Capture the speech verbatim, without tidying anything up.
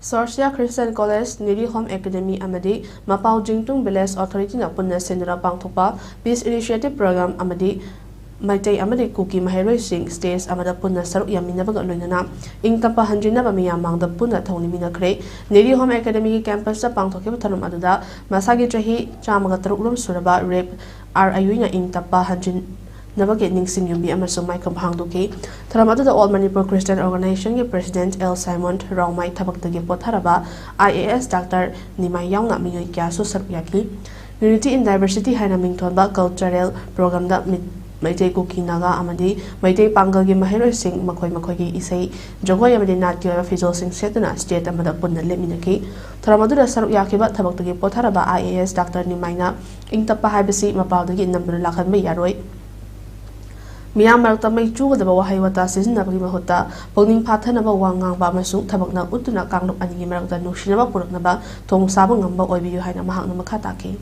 Sorsia Christian College, Neri Home Academy ꯑꯃꯗꯤ ꯃꯄꯥꯎ ꯖꯤꯡꯇꯨꯡ Village Authority ꯅ ꯄꯨꯟꯅ ꯁꯤꯟꯗꯨꯅ ꯄꯥꯡꯊꯣꯛꯄ Peace Initiative Program ꯑꯃꯗꯤ ꯃꯩꯇꯩ ꯑꯃꯗꯤ ꯀꯨꯀꯤ ꯃꯍꯩꯔꯣꯏꯁꯤꯡ stage ꯑꯃꯗ ꯄꯨꯟꯅ ꯁꯔꯨꯛ ꯌꯥꯃꯤꯟꯅꯕꯒ ꯂꯣꯏꯅꯅ ꯏꯪ ꯇꯞꯄ ꯍꯟꯖꯤꯟꯅꯕ ꯃꯤꯌꯥꯝ ꯃꯥꯡꯗ ꯄꯨꯟꯅ ꯊꯧꯅꯤꯃꯤꯟꯅꯈ꯭ꯔꯦ꯫ Neri Home Academy ꯒꯤ campus ꯇ ꯄꯥꯡꯊꯣꯛꯈꯤꯕ ꯊꯧꯔꯝ ꯑꯗꯨꯗ ꯃꯁꯥꯒꯤ ꯆꯍꯤ ꯆꯥꯝꯃꯒ ꯇꯔꯨꯛ ꯂꯣꯝ ꯁꯨꯔꯕ Rev R ꯑꯌꯨꯏꯅ ꯏꯪ ꯇꯞꯄ ꯍꯟꯖꯤꯟꯅꯕꯒꯤ ꯅꯤꯡꯁꯤꯡ ꯌꯨꯝꯕꯤ ꯑꯃꯁꯨꯡ ꯃꯥꯏꯈꯨꯝ ꯍꯥꯡꯗꯣꯛꯈꯤ꯫ ꯊꯧꯔꯝ ꯑꯗꯨꯗ All Manipur Christian Organization ꯒꯤ President L Simon ꯔꯥꯎꯃꯥꯏ ꯊꯕꯛꯇꯒꯤ ꯄꯣꯊꯥꯔꯕ I A S Doctor ꯅꯤꯃꯥꯏ ꯌꯥꯎꯅ ꯃꯤꯑꯣꯏ ꯀꯌꯥꯁꯨ ꯁꯔꯨꯛ ꯌꯥꯈꯤ꯫ Unity in Diversity ꯍꯥꯏꯅ ꯃꯤꯡꯊꯣꯟꯕ cultural program ꯗ ꯃꯤꯠ-, ꯃꯩꯇꯩ, ꯀꯨꯀꯤ, ꯅꯥꯒꯥ ꯑꯃꯗꯤ ꯃꯩꯇꯩ ꯄꯥꯡꯒꯜꯒꯤ ꯃꯍꯩꯔꯣꯏꯁꯤꯡ ꯃꯈꯣꯏ ꯃꯈꯣꯏꯒꯤ ꯏꯁꯩ, ꯖꯒꯣꯏ ꯑꯃꯗꯤ ꯅꯥꯠꯀꯤ ꯑꯣꯏꯕ ꯐꯤꯖꯣꯜꯁꯤꯡ ꯁꯦꯠꯇꯨꯅ stage ꯑꯃꯗ ꯄꯨꯟꯅ ꯂꯦꯞꯃꯤꯟꯅꯈꯤ꯫ ꯊꯧꯔꯝ ꯑꯗꯨꯗ ꯁꯔꯨꯛ ꯌꯥꯈꯤꯕ ꯊꯕꯛꯇꯒꯤ ꯄꯣꯊꯥꯔꯕ I A S Doctor ꯅꯤꯃꯥꯏꯅ ꯏꯪ ꯇꯞꯄ ꯍꯥꯏꯕꯁꯤ ꯃꯄꯥꯜꯗꯒꯤ ꯅꯝꯗꯨꯅ ꯂꯥꯛꯍꯟꯕ ꯌꯥꯔꯣꯏ꯫ ꯃꯤꯌꯥꯝ ꯃꯔꯛꯇ ꯃꯩ ꯆꯨꯒꯗꯕ ꯋꯥꯍꯩ ꯋꯥꯇꯥ ꯁꯤꯖꯤꯟꯅꯕꯒꯤ ꯃꯍꯨꯠꯇ ꯄꯨꯛꯅꯤꯡ ꯐꯥꯊꯅꯕ ꯋꯥ ꯉꯥꯡꯕ ꯑꯃꯁꯨꯡ ꯊꯕꯛꯅ ꯎꯠꯇꯨꯅ ꯀꯥꯡꯂꯨꯞ ꯑꯅꯤꯒꯤ ꯃꯔꯛꯇ ꯅꯨꯡꯁꯤꯅꯕ ꯄꯨꯔꯛꯅꯕ ꯊꯣꯡ ꯁꯥꯕ ꯉꯝꯕ ꯑꯣꯏꯕꯤꯌꯨ ꯍꯥꯏꯅ ꯃꯍꯥꯛꯅ ꯃꯈꯥ ꯇꯥꯈꯤ꯫